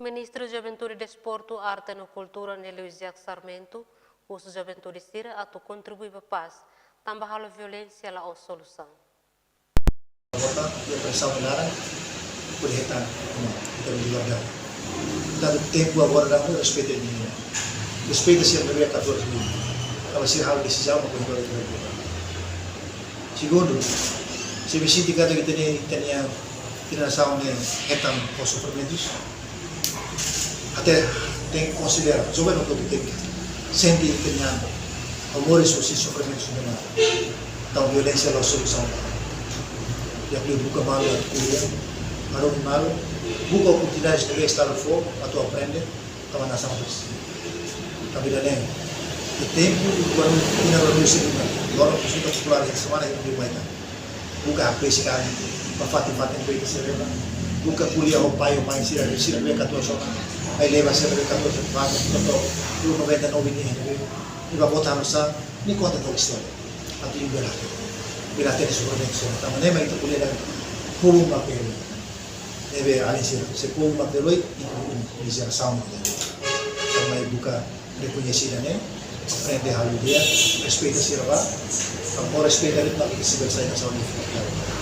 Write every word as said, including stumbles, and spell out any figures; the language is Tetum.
Ministru Juventude, Desportu, Arte no Kultura, Nelio Isaac Sarmento, husu juventude sira atu kontribui ba pás, tanba halo violénsia la'ós solusaun. Vota, iha presaun laran, hodi hetan, no, ita di guarda. Tantu tempu agora dá, respeita nia. Respeita sira ne'ebé katorze mil. Kalau sira halo desizaun, mak kontinua ita di guarda. Segundu, se me sente katak ita-nia, ita-nia, ita-nia nasaun ne'e hetan ho sofrimentus, até tenke konsidera, joven hotu tenke sente ita-nia amor e susi sofrimentus ne'e. Entaun violénsia la'ós solusaun. Di'ak liu buka malu atu ko'alia, hadomi malu, buka oportunidade ne'ebé Estadu fó atu aprende, tanba nasaun presiza. Tanba ida-ne'e, iha tempu, kuandu ita reuniu sira, agora konsulta populár, semana ida mai tan. Buka hakbesik an ba fatin-fatin ne'ebé ita sira leba. Buka ko'alia ho pai, ho mãe sira, sira ne'ebé katorze ona. Ai leba sira ne'ebé katorze ona, ba, toto, noventa e nove nian ne'ebé. Nia bá vota hanesan, nia konta tok istória. Atu imi bele hatene. Bele hatene sofrimentu sira. Tanba ne'e mak ita ko'alia dehan povu mak bele. Ne'ebé alin sira, se povu mak bele, ita uni, uni jerasaun mak bele. Tanba ita buka rekoñese ida-ne'e, aprende halo di'ak, respeita sira ba, tanba respeita ita mak ita sei bele sai nasaun ida forte.